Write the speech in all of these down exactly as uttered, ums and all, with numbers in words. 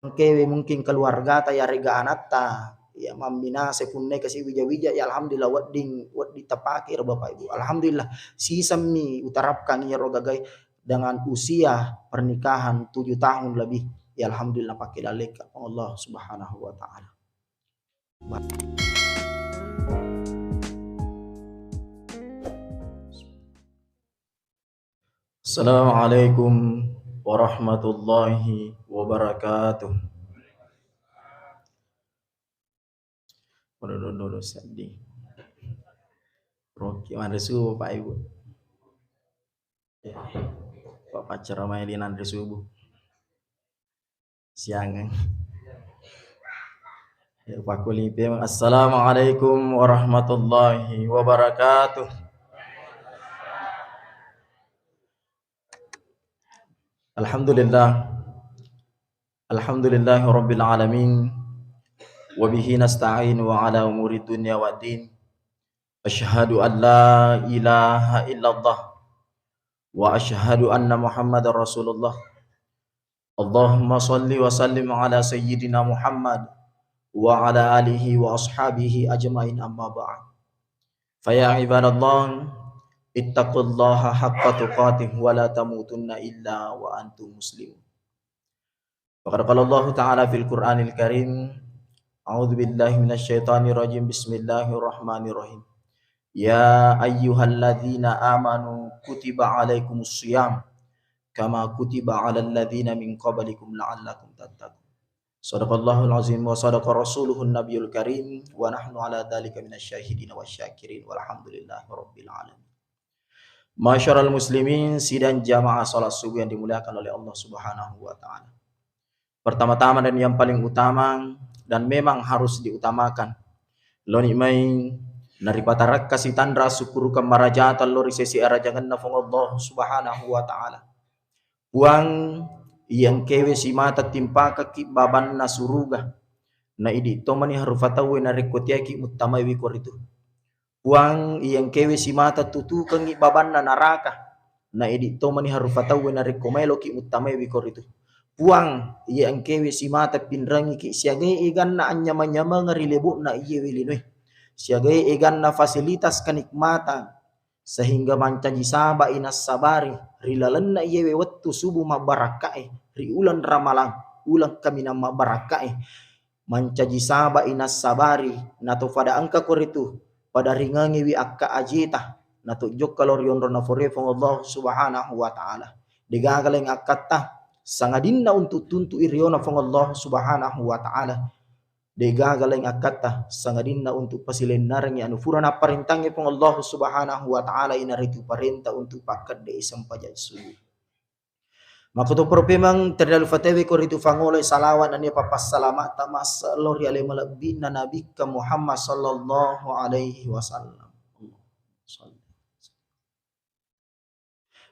engkewe mungkin keluargata yarega anatta, ya, mamminasa punna kasi wija-wija, ya, alhamdulillah, wedding, wedding tapake ro Bapak Ibu. Alhamdulillah, sisemmi uterapkan iyaro gagae dengan usia pernikahan tujuh tahun lebih. Ya, alhamdulillah, pake dallekan Allah Subhanahu wa Ta'ala. Assalamualaikum warahmatullahi wabarakatuh. Waduh, waduh, waduh, sedih. Roki, manre subuh, Pak, Ibu. Ya. Pak, paccaramai di nanre subuh. Siangeng. Ya, pakkulipe. Assalamualaikum warahmatullahi wabarakatuh. Alhamdulillah. Alhamdulillahi rabbil alamin. Wa bihi nasta'in wa ala umuri dunya wa din. Asyhadu an la ilaha illallah. Wa asyhadu anna Muhammadar Rasulullah. Allahumma salli wa sallim ala sayyidina Muhammad wa ala alihi wa ashabihi ajmain, amma ba'd. Fa ya ibadallah, ittaqullaha haqqa tuqatih wa la tamutunna illa wa antum muslimun. Faqad qala Allahu ta'ala fil Qur'anil Karim, a'udzu billahi minasy syaithanir rajim. Bismillahirrahmanirrahim. Ya ayyuhalladzina amanu kutiba alaikumus shiyam kama kutiba alal ladzina min qablikum la'allakum tattaqun. Shadaqallahul azim wa shadaqa rasuluhun nabiyul karim wa nahnu ala dzalika minasy syahidin wasy syakirin walhamdulillahi rabbil alamin. Masyaral muslimin, sidang jamaah salat subuh yang dimuliakan oleh Allah Subhanahu wa Ta'ala. Pertama-tama dan yang paling utama, dan memang harus diutamakan, loni mai naripatarakka sitanra sukkurukeng marajata lao ri sese arajangenna Puang Allah Subhanahu wa Ta'ala. Puang, iya engkewe simata timpakekki babanna suruga, na idi tomani harufa tauwe narekko tiaki muttamaiwi koritu. Puang, iya engkewe simata tutukengngi babanna naraka, na idi tomani harufa tauwe narekko maeloki muttamaiwi koritu. Puang, iya engkewe simata pinrengiki siagai eganna anyameng-nyamenga ri lebo'na iyewe linoe, siagai eganna fasilitas kenikmatan, sehingga mancaji sabai nassabari ri lalenna iyewe wettu subuh mabbarakkae, ri uleng Ramalang, uleng kaminang mabbarakkae. Mancaji sabai nassabari, nato pada engka koritu, pada ringangiwi akka ajeta, nato jokka lao ri onronna fore Puang Allah Subhanahu wa Ta'ala. Degaga laing akkatta, sangadinna untuk tuntu'i riona Puang Allah Subhanahu wa Ta'ala. Degaga laing akkatta, sangadinna untuk pasilennerengngi anu pura napparentangngi Puang Allah Subhanahu wa Ta'ala, inaritu parenta untuk pakkedde'i sempajang subuh. Makkutoparo pemeng terlalu fatewe ko ritu fangoloi salawat nennia pappassalama'ta masse lao ri ale malebbi'na Nabikka Muhammad sallallahu alaihi wasallam.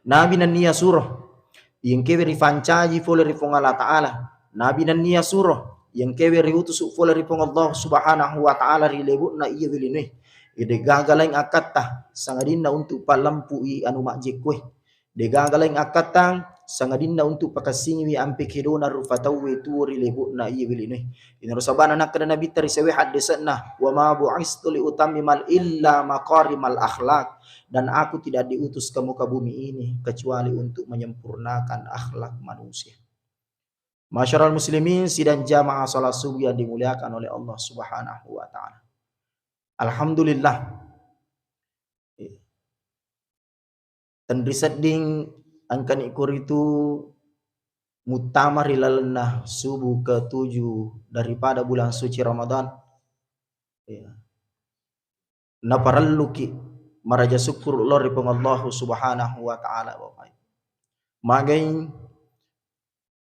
Nabi nennia suro, iya engkewe rifancaji fole ri Puang Allah Ta'ala. Nabi nennia suro, iya engkewe riutusu fole ri Puang Allah Subhanahu wa Ta'ala ri lebo'na iyewe linoe. Degaga laing akkatta, sangadinna untuk pallempu'i anu majjekkoe. Degaga laing akkatta, sangadinna untuk pakessingiwi ampe kedona rufa tauwe tuo ri lebo'na iyewe linoe. Inaro sabana nakkeda Nabitta ri sewe haddese'na, "Wa ma bu'istu li utammimal illa makarimal akhlak." Dan aku tidak diutus ke muka bumi ini kecuali untuk menyempurnakan akhlak manusia. Masyaral muslimin, sidang jamaah salat subuh yang dimuliakan oleh Allah Subhanahu wa Ta'ala. Alhamdulillah. Tenri sedding engkani koritu muttama ri lalenna subuh ketujuh daripada bulan suci Ramadan. Ya. Naparelluki maraja sukkuru lao ri Puang Allahu Subhanahu wa Ta'ala, Bapak. Magai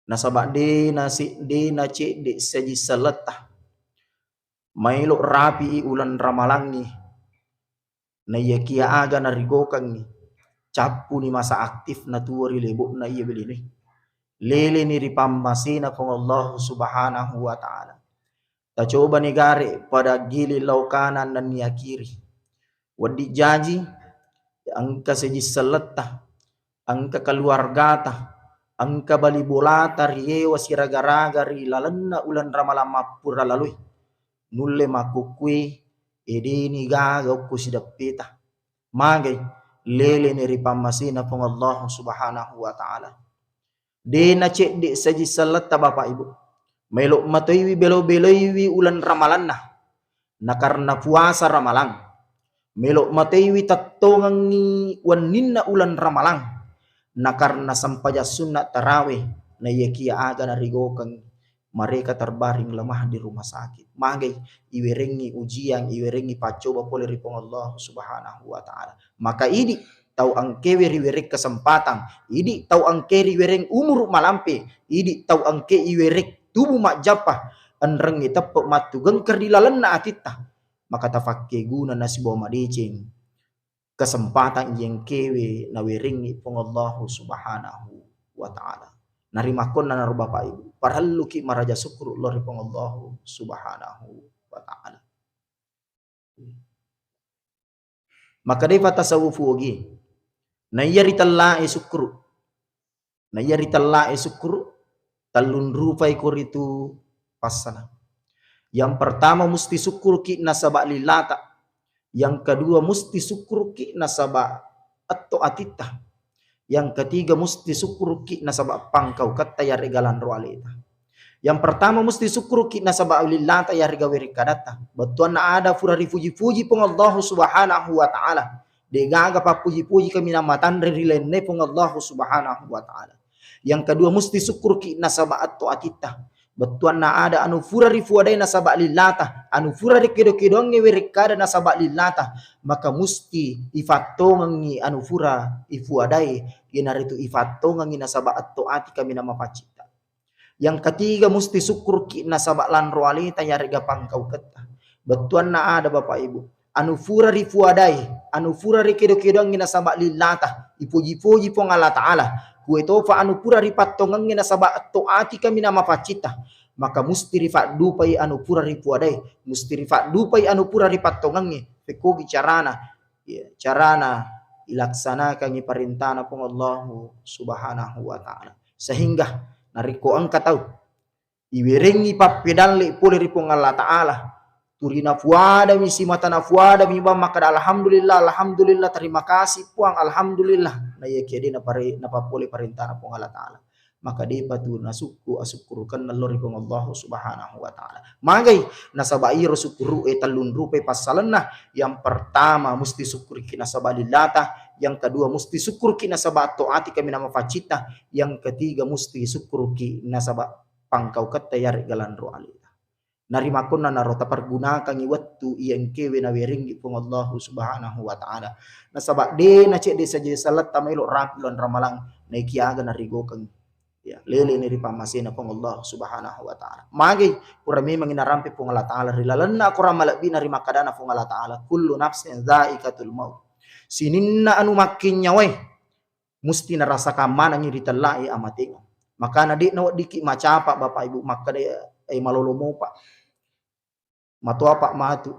nasaba de nasi-, de nacedde saji saletta. Maelo rapi'i uleng Ramalangngi. Naiyakia aga narigokengngi, cappuni masa aktif natuo ri lebo'na iyewe linoe. Leleni ri pammasena Puang Allahu Subhanahu wa Ta'ala. Tacobani gare pada giling lao kanan nennia kiri. Wedding jaji, engka saji selletta, engka keluargata, Engka bali bolata riewa siraga-raga ri lalenna uleng Ramalang mappura laloi. Nulle makkukkui, edeni gaga okko sideppeta. Magai, leleni ri pammasena Puang Allahu Subhanahu wa Ta'ala. De nacedde saji selletta, Bapak Ibu. Melo matoiwi belo-beloiwi uleng Ramalanna. Nakarena puasa Ramalang. Melo matoiwi tettongengngi wenninna uleng Ramalang. Nakarena sempajang sunna tarawih. Naiyakia aga narigokeng, mereka terbaring lemah di rumah sakit. Magai, iwerengngi ujian, iwerengngi paccoba pole ri Puang Allah Subhanahu wa Ta'ala. Maka idi tau engkewe riwereng kesempatan, idi tau engke riwereng umuru malampe, idi tau engke iwereng tubu majjappa, enrengngi teppe mattugengker di lalenna atitta, maka tafakkeguna nasibawa madeceng kesempatan yengkewe nawerengngi Puang Allahu Subhanahu wa Ta'ala. Narimakkonna naro Bapak Ibu, parelluki maraja sukkuru lao ri Puang Allahu Subhanahu wa Ta'ala. Maka depa tasawufu ogi. Naiya ritellae sukkuru. Naiya ritellae sukkuru, tellung rupai koritu passala. Yang pertama musti sukkuruki nasaba lillata. Yang kedua musti sukkuruki nasaba etto atitta. Yang ketiga musti sukkuruki nasaba pangkauketta yarega lanro aleta. Yang pertama musti sukkuruki nasaba lillata yarega werekkadatta. Bettuanna ada fura ripuji-puji Puang Allahu Subhanahu wa Ta'ala. Degaga pappuji-puji kaminang matanre ri lainna Puang Allahu Subhanahu wa Ta'ala. Yang kedua musti sukkuruki nasaba etto atitta. Bettuanna ada anu fura rifuadai nasaba lillata, anu fura rikedo-kedoangnge werekkada nasaba lillata, maka musti ifattongengngi anu fura ifuadai, iyanaritu ifattongengngi nasaba etto ati kaminang mapaccitta. Yang ketiga musti sukkuruki nasaba lanro aleta yarega pangkauketta. Bettuanna ada Bapak Ibu, anu fura rifuadai, anu fura rikedo-kedoangngi nasaba lillata, ipoji-poji Puang Allah Ta'ala. Kuetofa anu pura ripattongengngi nasaba etto ati kaminang mapaccitta, maka musti rifaddupai anu pura rifuadai, musti rifaddupai anu pura ripattongengngi. Pekkogi carana? Ya, carana ilaksanakangngi parentana Puang Allahu Subhanahu wa Ta'ala. Sehingga narekko engka tau iwerengngi pappedalle pole ri Puang Allah Ta'ala, turi nafuadami, simata nafuadami bang makkada, "Alhamdulillah, alhamdulillah, terima kasih Puang, alhamdulillah." Naiyakia de napare-, napappole parentana Puang Allah Ta'ala, maka depa tu nasukku asukkurukenna lao ri Puang Allahu Subhanahu wa Ta'ala. Magai? Nasaba iro sukkuru'e tellung rupai passalenna. Yang pertama musti sukkuruki nasaba lillata, yang kedua musti sukkuruki nasaba toati kaminang mapaccitta, yang ketiga musti sukkuruki nasaba pangkauketta yarega lanro aleta. Narimakkonna naro tapergunakangngi wettu iya engkewe nawerengngi Puang Allahu Subhanahu wa Ta'ala. Nasaba de nacedde saja saletta maelo rapi uleng Ramalang, naikiaga narigokeng. Ya, leleni ri pammasena Puang Allah Subhanahu wa Ta'ala. Magai? Pura memangngi narampe Puang Allah Ta'ala ri lalenna Akorang malebbina ri makkadana Puang Allah Ta'ala, "Kullu nafsin dzaiqatul maut." Sininna anu makkennyawai musti narasakang manengngi ritellae amatengeng. Makana de naweddikki macapa, Bapak Ibu, makkeda, "Eh, malolo mopa. Matoapa matu."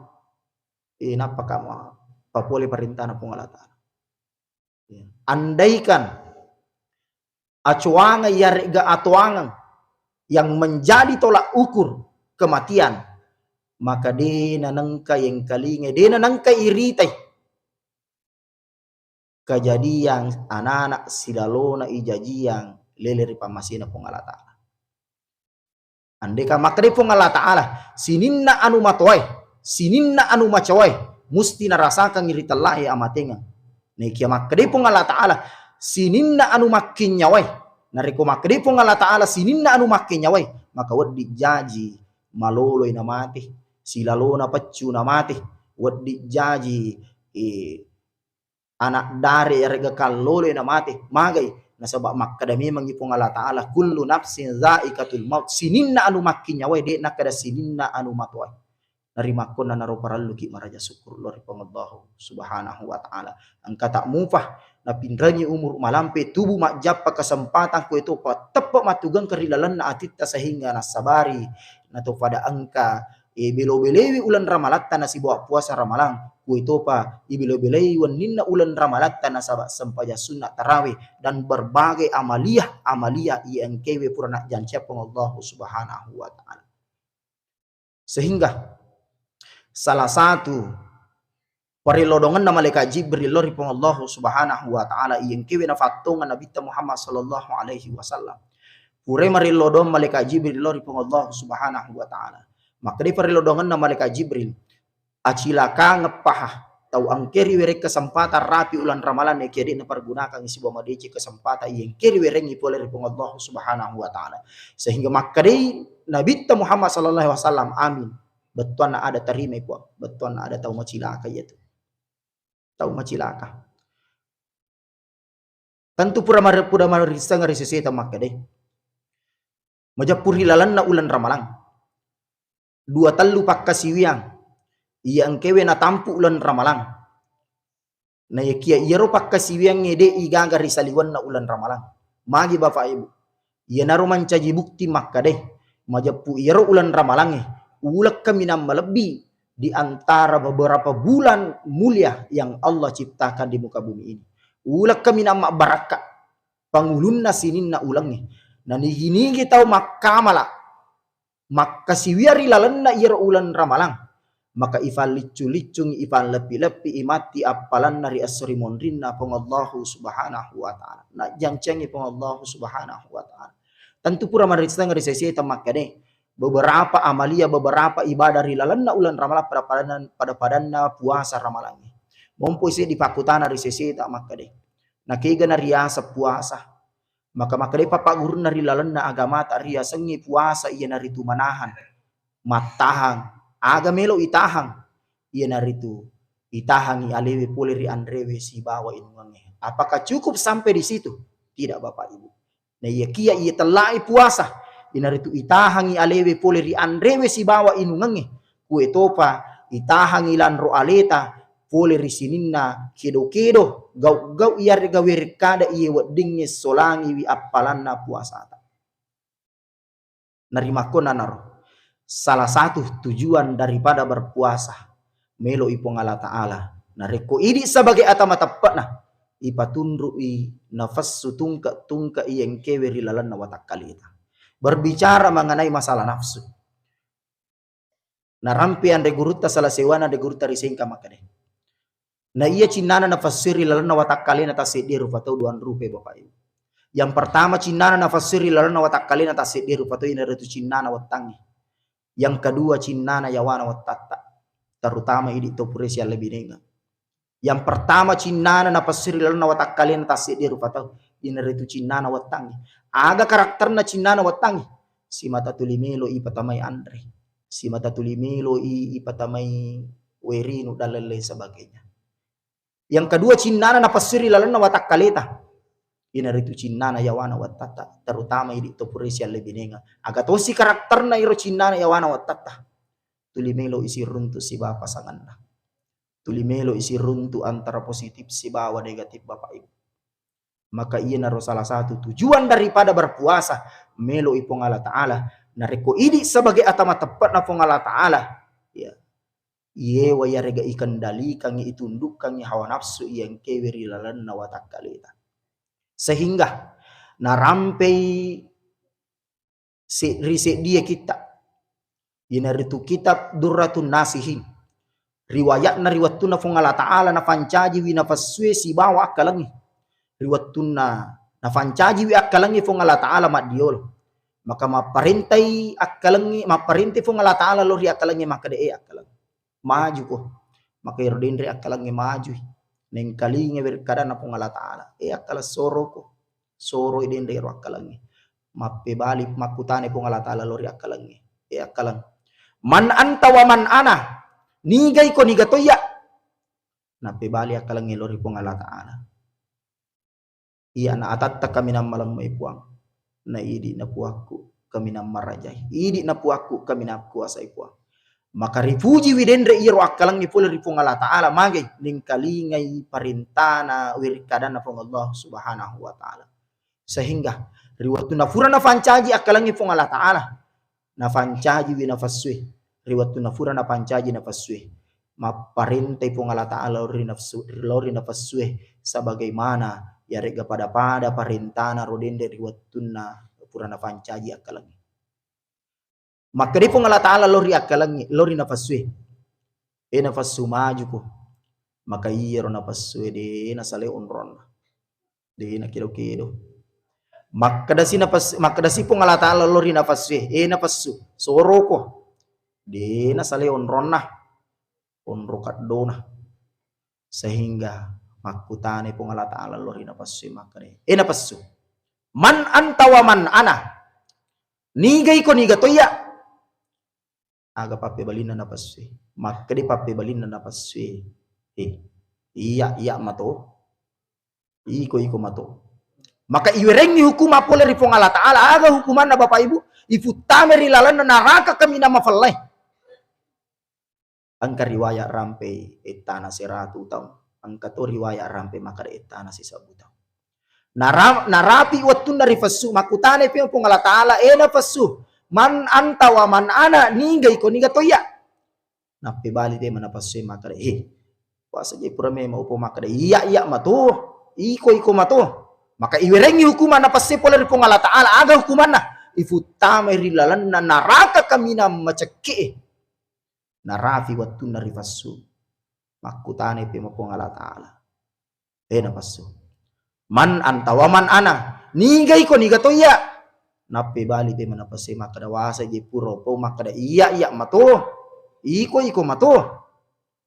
Eh, nappaka ma-, papole parentana Puang Allah Ta'ala. Ya. Andaikan acoangeng yarega atoangeng yang menjadi tolak ukur kematian, maka de nanengka yengkalingai, de nanengka iritai kejadian anana silalona ijajiang lele ri pammasena Puang Allah Ta'ala. Andeka makkeda Puang Allah Ta'ala, sininna anu matoae, sininna anu macawae, musti narasakangngi ritellae amatengeng. Naikia makkeda Puang Allah Ta'ala, sininna anu makkennyawai. Narekko makkeda Puang Allah Ta'ala, sininna anu makkennyawai, maka wedding jaji maloloi namate, silalona peccu namate, wedding jaji, eh, anak dare yarega kallolo namate. Magai? Nasaba makkeda memangngi Puang Allah Ta'ala, "Kullu nafsin dzaiqatul maut." Sininna anu makkennyawai, de nakkeda sininna anu matoae. Narimakkonna naro parelluki maraja sukkuru lao ri Puang Allahu Subhanahu wa Ta'ala. Engka tak mupa napinrengi umur malampe, tubu majjappa kesempatan, kuetopa teppe mattugengka ri lalenna atitta sehingga nassabari nato pada engka Ibelo-belewi uleng ramalatta nasibawa puasa ramalang, kuetopa ibelo-belei wenninna uleng ramalatta nasaba sempajang sunna tarawih dan berbagai amaliyah-amaliyah iya engkewe pura najjanciang Puang Allahu Subhanahu wa Ta'ala. Sehingga salah satu parellodongenna malaikat Jibril lao ri Puang Allahu Subhanahu wa Ta'ala, iya engkewe nafattongeng Nabitta Muhammad sallallahu alaihi wasallam. Purai marellodong malaikat Jibril lao ri Puang Allahu Subhanahu wa Ta'ala. Makkedai parellodongenna malaikat Jibril, acilakangeppaha tau engke riwereng kesempatan rapi uleng ramalang, naekiya de' napergunakangngi sibawa madeceng kesempatan iya engke riwerengngi pole ri Puang Allahu Subhanahu wa Ta'ala. Sehingga makkedai Nabitta Muhammad sallallahu alaihi wasallam, amin. Bettuanna ada tarimai, Puang. Bettuanna ada tau macilaka iyatu. Tau macilaka. Tentu pura mar-, pura marisseng ri seseta makkeda, majeppu ri lalenna uleng ramalang. Dua tellu pakkasiwiang iya engkewe natampu uleng ramalang. Naekiya iyaro pakkasiwiangnge de'i gaga ri saliwenna uleng ramalang. Magi Bapak Ibu? Iyanaro mancaji bukti makkeda, majeppu iyaro uleng ramalangnge, uleng kaminang malebbi di antara beberapa bulan mulia yang Allah ciptakan di muka bumi ini. Uleng kaminang mabbarakka, pangulunna sininna ulengnge. Nanigi-nigi tau makkamala, makkasiwia ri lalenna iyaro uleng ramalang, maka ifalliccu-liccungi, ifalleppi-leppi, imatti appalanna ri esso ri monrinna Puang Allahu Subhanahu wa Ta'ala. Najjanciangngi Puang Allahu Subhanahu wa Ta'ala. Tentu pura marisseng ri seseta makkeda, beberapa amalia, beberapa ibadah ri lalenna uleng ramalang pada-padanna, pada-padanna puasa ramalangnge. Mompo seddi pakkutana ri seseta makkeda, nakega nariaseng puasa? Maka makkedai pappagurunna ri lalenna agamata, riasengnge puasa iyanaritu manahan, mattahang. Aga melo itahang? Iyanaritu itahangi alewe pole ri anrewe sibawa inungengnge. Apakah cukup sampai di situ? Tidak, Bapak Ibu. Naiyakiya iya tellai puasa, iyanaritu itahangi alewe pole ri anrewe sibawa inungengnge, kuetopa itahangi lanro aleta pole ri sininna kedo-kedo, gau-gau iyarega werekkada iye weddingnge solangiwi appalanna puasata. Narimakkonanaro salah satu tujuan daripada berpuasa, melo'i Puang Allah Ta'ala. Narekko idi sebagai ata mateppe'na, ipatunru'i nafassu tungke-tungke iya engkewe ri lalenna watakkaleta. Berbicara mengenai masalah nafsu. Narampe anre gurutta sala sewana anre gurutta ri Sengka makkeda, na iya cinnana nafassui ri lalenna watakkalena tasseddie rupa tau, duang rupai, Bapak Ibu. Yang pertama cinnana nafassui ri lalenna watakkalena tasseddie rupa tau, iyanaritu cinnana wettangnge. Yang kedua cinnana yawana wettatta, terutama idi to pura siallebinengeng. Yang pertama cinnana napassui ri lalenna watakkalena tasseddie rupa tau, iyanaritu cinnana wettangnge. Aga karakterna cinnana wettangnge? Simata tuli melo ipatamai anre, simata tuli melo i-, ipatamai wae rinung dan lain-lain sebagainya. Yang kedua cinnana napassui ri lalenna watakkaleta, iyanaritu cinnana yawana wettatta, terutama idi to pura siallebinengeng. Aga tosi karakterna iro cinnana yawana wettatta? Tuli melo isiruntu sibawa pasanganna. Tuli melo isiruntu antara positif sibawa negatif, Bapak Ibu. Maka iyanaro salah satu tujuan daripada berpuasa, melo'i Puang Allah Ta'ala. Narekko idi sebagai ata mateppe'na Puang Allah Ta'ala, ya, iyewa iyarega ikendalikangngi, itundukkangngi hawa nafsu iya engkewe ri lalenna watakkaleta. Sehingga narampei se-, ri seddie kitta, iyanaritu kitab Durratun Nasihin. Riwayatna ri wettunna Puang Allah Ta'ala nafancajiwi nafassue sibawa akkalengnge. Ri wettunna nafancajiwi akkalengnge Puang Allah Ta'ala maddiolo, maka mapparentai akkalengnge, mapparentai Puang Allah Ta'ala lao ri akkalengnge makkeda, "E akkaleng, majuko." Maka ero denre akkalengnge majui. Nengkalinga werekkadanna Puang Allah Ta'ala, "E akkaleng, soroko." Soroi denre ero akkalengnge. Mappebali makkutana Puang Allah Ta'ala lao ri akkalengnge, "E akkaleng, man anta wa man ana? Niga iko, niga toiya?" Nappebali akkalengnge lao ri Puang Allah Ta'ala, "Iyana atatta kaminang malemmai, Puang. Na idi na puakku kaminang marajai. Idi na puakku kaminang kuasai, Puang." Maka ripujiwi denre iyaro akkalengnge pole ri Puang Allah Ta'ala, magai? Nengkalingai parentana werekkadanna Puang Allah Subhanahu wa Ta'ala. Sehingga ri wettunna pura nafancaji akkalengnge Puang Allah Ta'ala, nafancajiwi nafassue, ri wettunna fura napancaji nafassué. Mapparéntai Puang Allah Ta'ala lao ri nafsu, lao ri nafassué, sebagaimana iyaré'ga pada-pada paréntana ro dénré ri wettunna fura napancaji akkalengngé. Makkedai Puang Allah Ta'ala lao ri akkalengngé, lao ri nafassué, "Eh, nafassu, majuko." Maka iyaro nafassué dé nasalai onronna. Dé nakédo-kédo. Makkedasi nafas-, makkedasi Puang Allah Ta'ala lao ri nafassué, "Eh, nafassu, soroko." Dé nasalai onronna, onro kaddona. Sehingga makkutanai Puang Allah Ta'ala lao ri nafassué, makkedai, "Eh, nafassu, man anta wa man ana? Niga iko, niga to iyya?" Aga pappébalinna nafassué? Makkedai pappébalinna nafassué, "Eh, iyya, iyya mato. Iko, iko mato." Maka iwéréngngi hukumang polé ri Puang Allah Ta'ala. Aga hukumanna, Bapak Ibu? Ifuttamai ri lalenna naraka kaminang mafellaé. Engka riwaya rampé ettana seratu taung, engka to riwaya rampé makkeda ettana sisebbu taung. Nara-, narapi wettunna rifessu, makkutanai Puang Allah Ta'ala, "Eh, nafassu, man anta wa man ana, niga iko, niga to iyya?" Nappébali déma nafassué makkeda, "Hé, puasa je pura mémeng upo makkeda, iyya, iyya mato, iko, iko mato." Maka iwéréngngi hukumang nafassué polé ri Puang Allah Ta'ala. Aga hukumanna? Ifuttamai ri lalenna naraka kaminang macekke'é. Narapi wettunna rifessu, makkutanai Puang Allah Ta'ala, "Eh, nafassu, man anta wa man ana? Niga iko, niga to iyya?" Nappébali Puang nafassué makkeda, "Waseng je pura upo makkeda, iyya, iyya mato, iko, iko mato."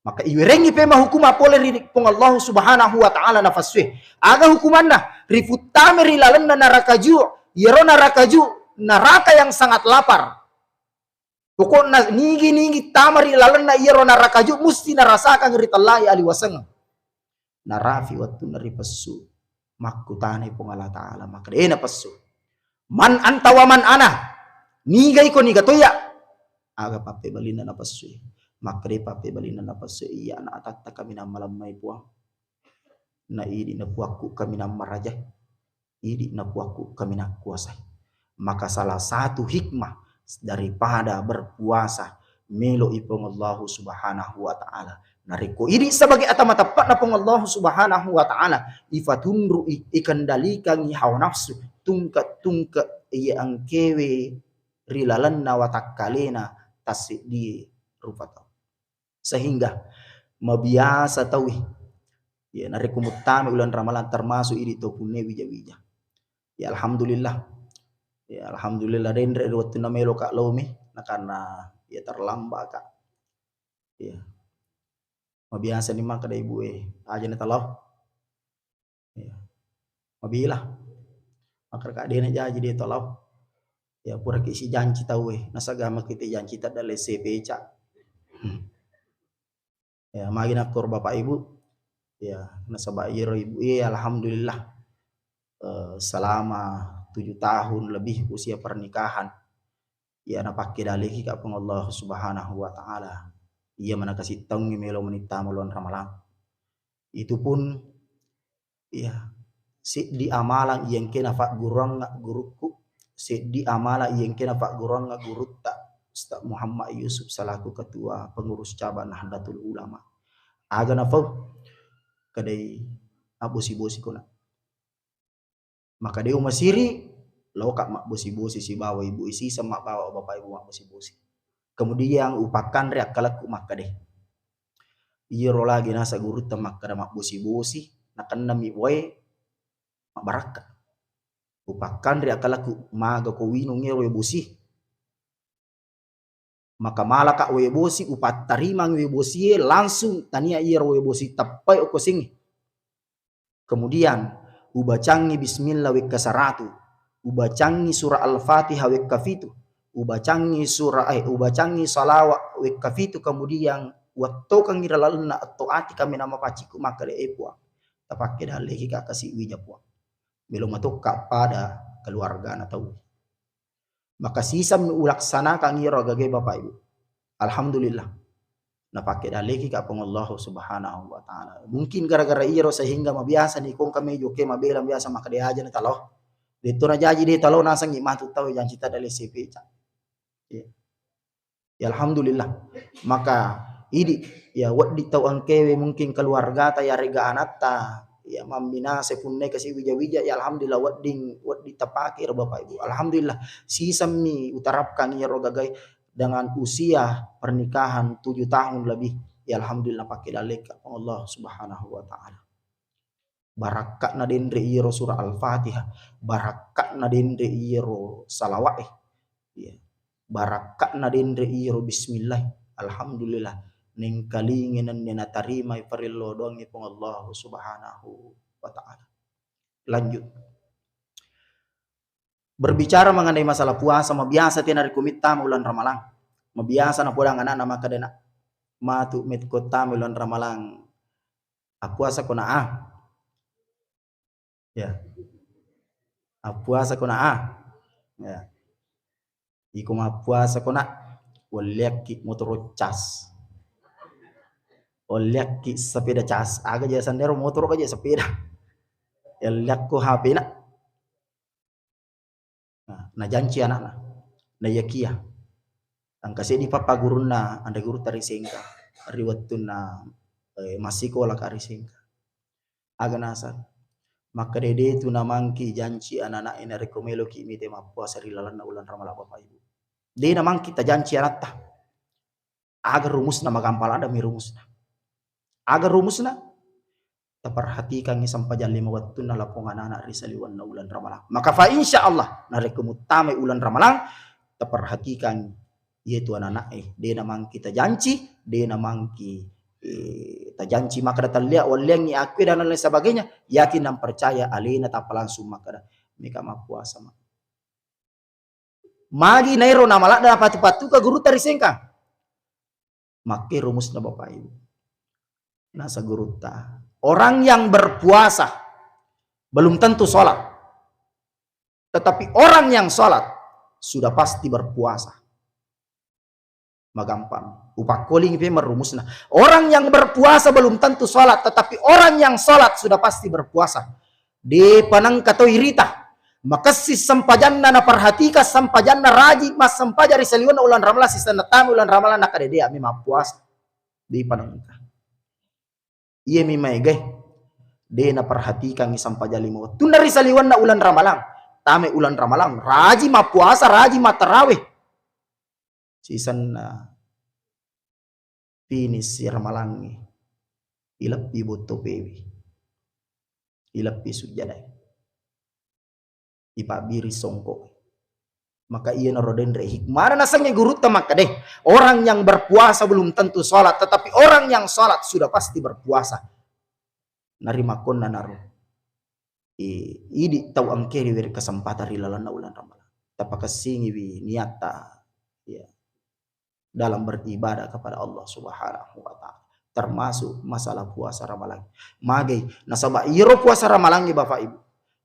Maka iwéréngngi Puang hukumang polé ri Puang Allah Subhanahu wa Ta'ala nafassué. Aga hukumanna? Rifuttamai ri lalenna naraka ju', iyaro naraka ju', naraka yang sangat lapar. Pokokna nigi-nigi tama ri lalenna iyaro naraka ju' musti narasakang ritellai aliwasengeng. Narapi wettunna rifessu, makkutanai Puang Allah Ta'ala, makkeda, "Eh, nafessu, man anta wa man ana? Niga iko, niga to iyya?" Aga pappébalinna nafessué? Makkedai pappébalinna nafessué, "Iyya, na atatta kaminang malemmai, Puang. Na idi' na puakku kaminang marajaé. Idi' na puakku kaminang kuasaé." Maka salah satu hikmah daripada berpuasa, mélo'i Puang Allahu Subhanahu wa Ta'ala. Narékko idi' sebagai ata mateppe'na Puang Allahu Subhanahu wa Ta'ala, ifatunru'i, ikendalikangngi hawa nafsu, tungke'-tungke' iya engkéwé ri lalenna watakkaléna tasséddié rupa tau. Sehingga mabiasa tauwé, ya, narékko muttamai uleng Ramalang, termasuk idi' tau punné wija-wija. Ya, alhamdulillah. Ya, alhamdulillah, dénré ri wettunna méloka lao mi, na karena, ya, terlambat ka. Ya. Mabiasa ni makkeda ibué, "Aja na talao." Ya. Mabila. Makkeda ka, "Dé najaji, dé talao." Ya, puraki sijanci tauwé, nasaba maki té janci tadda lessé péca. Hmm. Ya, magi nakkoro Bapak Ibu. Ya, nasaba iyaro ibu, iya, alhamdulillah. Eh, selama tujuh tahun lebih usia pernikahan, ya, napakkedaleki ka Puang Allah Subhanahu wa Ta'ala. Iya mana kasi taungngi mélo mani tama uleng Ramalang. Itu pun, ya, séddi amalang iya engké nafagguruangnga gurukku, séddi amalang iya engké nafagguruangnga gurutta, Ustaz Muhammad Yusuf selaku ketua pengurus cabang Nahdlatul Ulama. Aga nafau? Kedai mabbosi-bosi kona. Maka dé umasiri, laoka mabbosi-bosi sibawa ibu, isiseng mabbawa bapak ibu mabbosi-bosi. Kemudian upakkanré akkalakku makkeda, iyaro lagi naseng gurutta makkeda mabbosi-bosi, nakennami waé mabbarakka. Upakkanré akkalakku, maga ko winung éro waé bosi. Maka malaka waé bosi, upattarimang waé bosié langsung, tania iyaro waé bosi teppai okko sengngé. Kemudian ubacangngi bismillah wékka saratu, ubacangngi surah Al-Fatihah wékka fitu, ubacangngi surah, eh, ubacangngi salawa wékka fitu, kemudian uwattokengngi ri lalenna atto ati kaminang mapaccingku makkeda, "Eh, Puang, tapakkedaleki ka kasi wija, Puang. Mélo matokka pada keluargana tau." Maka sisemmi ulaksanakan iyaro agagaé Bapak Ibu. Alhamdulillah. Napakkedaleki ka Puang Allah Subhanahu wa Ta'ala. Mungkin gara-gara iyaro sehingga mabiasa ni kongka méjoké mabéla biasa makkeda aja na talao. Dé'to najaji dé talao nasengngi matu tau janci tadda lessé péca. Iya. Ya alhamdulillah. Maka idi, ya wedding tau engkewe mungkin keluargata yarega anatta, ya mamminasa punna kasi wija-wija, ya alhamdulillah wedding, wedding tapake ro Bapak Ibu. Alhamdulillah, sisemmi uterapkan iyaro gagae dengan usia pernikahan tujuh tahun lebih. Ya alhamdulillah pake dallekke Allah Subhanahu wa Ta'ala. Barakka'na denre iyaro surah Al-Fatihah, barakka'na denre iyaro salawa'e. Iya. Barakka'na denre iyaro bismillah. Alhamdulillah. Nengkalingi nennia natarimai parello doangnge Puang Allah Subhanahu wa Ta'ala. Lanjut. Berbicara mengenai masalah puasa, mabiasa tena ri kumittama ulang Ramalang. Mabiasa napodang anakna makkeda, "Nak, matu metko tama ulang Ramalang. Appuasa ko na a." Ya. Appuasa ko na a. Ya. Iko mappuasa ko na, walliakki motoro cas. Walliakki sepeda cas. Aga je sandero motoro ka je sepeda. Walliakko H P na. Nah, najanci anakna. Naiyakia. Engka seddi pappagurunna anre gurutta ri Sengkang. Ri wettunna, eh, massikolaka ri Sengkang. Aga naseng? Makkeda de tu namangki janci anak-anak e narekko meloki mite mappuasa ri lalenna ulang Ramalang, Bapak Ibu. De namangki tajanci anatta. Aga rumusna? Magampang ladde'mi rumusna. Aga rumusna? Taperhatikangngi sempajang lima wettunna lapong anak-anak ri saliwenna ulang Ramalang. Maka fa insya Allah, narekko muttamai ulang Ramalang, taperhatikangngi iyatu anak-anak e, de namangki tajanci, de namangki, eh, tajanci makkeda tallia walliangngi akue dan lain sebagainya, yakin dan percaya alena tappa langsung makkeda, "Meka mappuasa ma." Magi naero namaladde napatu-patuka gurutta ri Sengkang? Makke rumusna Bapak Ibu. Nasa gurutta, orang yang berpuasa belum tentu sholat. Tetapi orang yang sholat sudah pasti berpuasa. Magampang. Upakkolingi pe merumusna. Orang yang berpuasa belum tentu sholat, tetapi orang yang sholat sudah pasti berpuasa. De panengka to irita. Makessing sempajanna, naperhatikan sempajanna, rajin massempajang ri saliwenna ulang Ramalang, sisenna tama ulang Ramalang, nakkeda de ami mappuasa. De panengka. Iyami maegae de naperhatikangngi sempajang lima wettunna ri saliwenna ulang Ramalang. Tama ulang Ramalang, rajin mappuasa, rajin mattarawe. Sisenna finish ramalangnge, ileppi bottopewi, ileppi sujjadae, ipabbiri songko. Maka iyanaro denre hikmana nasengnge gurutta makkeda, orang yang berpuasa belum tentu sholat, tetapi orang yang sholat sudah pasti berpuasa. Narimakkonna naro, i-, idi tau engke riwere kesempatan ri lalenna ulang Ramalang. Tapakessingiwi niatta, ya, dalam beribadah kepada Allah Subhanahu wa Ta'ala, termasuk masalah puasa Ramalang. Magai? Nasaba iyaro puasa Ramalang, Bapak Ibu,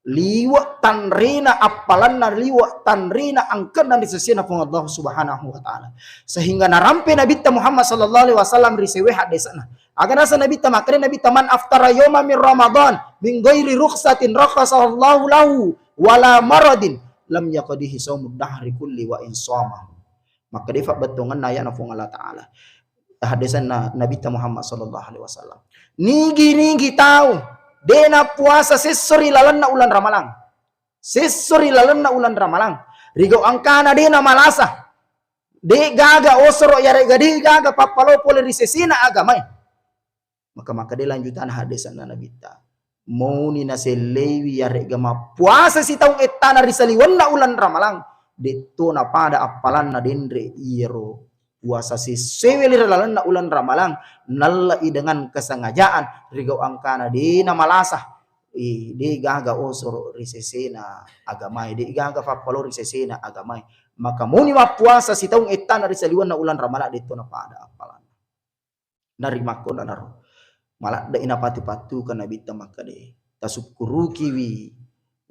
liwe' tanrena appalanna, liwe' tanrena angkenna ri sesena Puang Allah Subhanahu wa Ta'ala, sehingga narampe Nabitta Muhammad sallallahu alaihi wasallam ri sewe haddesana. Aga nasa Nabitta? Makkeda Nabitta, "Man aftara yoma min Ramadan min ghairi rukhsatin rakhasallahu lahu wala maradin lam yaqdihi saumud dahri kulli wa in shoma." Makkeda fabbattongenna aya'na Puang Allah Ta'ala. Haddesanna Nabitta Muhammad sallallahu alaihi wasallam. Nigi-nigi tau de napuasa sesso ri lalenna ulang Ramalang. Sesso ri lalenna ulang Ramalang. Rigau angkana de namalasa. De gaga osoro yarega de gaga pappalo pole ri sesena agamae. Maka makkeda lanjutanna haddesanna Nabitta, mauni naselleiwi yaregga mappuasa sitaung ettana ri saliwenna ulang Ramalang, detto napada appalanna denre iyaro puasa sessoe ri lalenna ulang Ramalang, nallai dengan kesengajaan, rigau angkana de namalasa, eh, de gaga osoro ri sesena agamae, de gaga fappalo ri sesena agamae. Maka mauni mappuasa sitaung ettana ri saliwenna ulang Ramalang, detto napada appalanna. Narimakkonanaro, maladde'i napatu-patuka Nabitta makkeda, tasukkurukiwi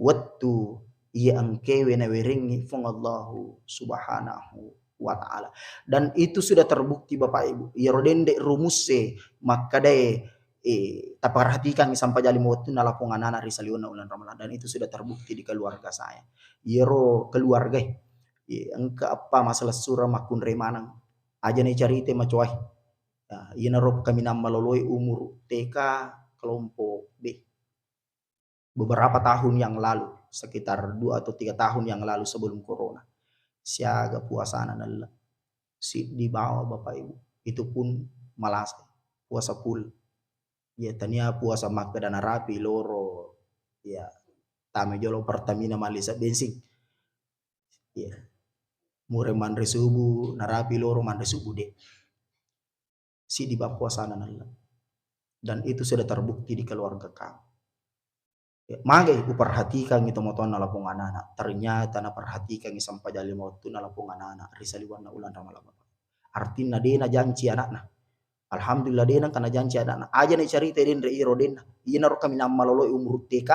wettu iya engkewe nawerengngi Puang Allahu Subhanahu wa Ta'ala. Dan itu sudah terbukti, Bapak Ibu. Iyaro denre rumusse makkedae, eh, taperhatikangngi sampajang lima wettunna lapong anana ri saliwenna ulang Ramalang. Dan itu sudah terbukti di keluarga saya. Iyaro keluargae, eh, engka eppa masalah sura makkunrai maneng. Aja na icarita macoai. Ya, iyanaro kaminang maloloe umur T K, kelompok B. Beberapa tahun yang lalu, sekitar dua atau tiga tahun yang lalu sebelum corona, siaga puasana nelleng. Siddi bawa Bapak Ibu, itu pun malasa puasa full. Ya, tania puasa makkeda narapi loro, ya, tama jolo Pertamina mallisa bensin. Ya. Mure manre subuh, narapi loro manre subuh de. Siddi ba puasana nelleng. Dan itu sudah terbukti di keluarga kami. Ya, magai uperhatikangngi tomatoanna lapong anana. Ternyata naperhatikangngi sempajang lima wettunna lapong anana ri saliwenna uleng Ramalang, Bapak. Artinna de najanci anakna. Alhamdulillah, de nengka najanci anakna. Aja na icarita denre iyaro denna. Iyanaro kaminang maloloe umur T K.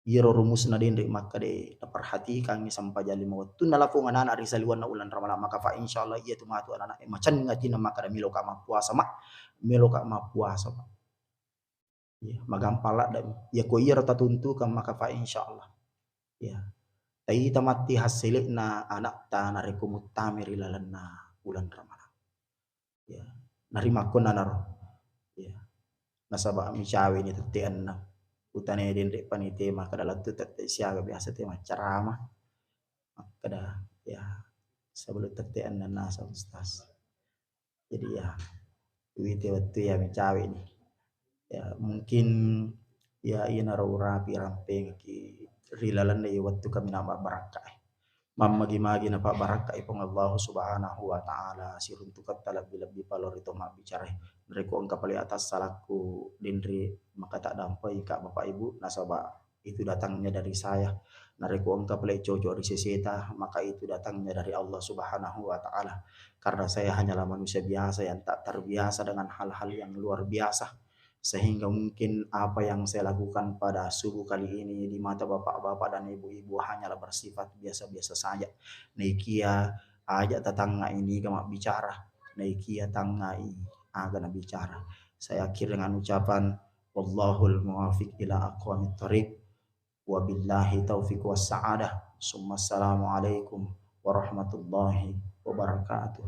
Iyaro rumusna denre makkeda naperhatikangngi sempajang lima wettunna lapong anana ri saliwenna uleng Ramalang, maka fa insyaallah iyatu matu anana e macenning atinna makkeda meloka mappuasa, Mak. Meloka mappuasa, Mak. Iya, magampang ladde. Iya, ko iyaro tatuntukang maka fa insyaallah. Iya. Taita matti hassele'na anakta narekko muttama ri lalenna uleng Ramalang. Ya, narimakkunanaro. Ya. Nasaba micaweni tette enneng. Utane denre panite makkeda lettu tette siaga biasa te maccarama. Makkeda, ya, sebelum tette enneng nasa Ustaz. Jadi ya, wite wettu ya micaweni. Ya, mungkin ya iyanaro urapi rampengki ri lalenna iya wettu kaminang mabbarakka. Mammagi-magi napabbarakkai Puang Allahu Subhanahu wa Ta'ala siruntuketta lebbi-lebbi palo ri to mabbicara. Narekko engka pale atas salakku denre maka tak dampai ka Bapak Ibu, nasaba itu datangnya dari saya. Narekko engka pale cocok ri seseta, maka itu datangnya dari Allah Subhanahu wa Ta'ala. Karena saya hanyalah manusia biasa yang tak terbiasa dengan hal-hal yang luar biasa. Sehingga mungkin apa yang saya lakukan pada subuh kali ini di mata bapak-bapak dan ibu-ibu hanyalah bersifat biasa-biasa saja. Naikia aja tatangngai niga mabbicara, naikia tangngai aga nabicara. Saya akhir dengan ucapan, "Wallahul muwaffiq ila aqwamit thariq." Wabillahi taufiq was sa'adah. Summa assalamualaikum warahmatullahi wabarakatuh.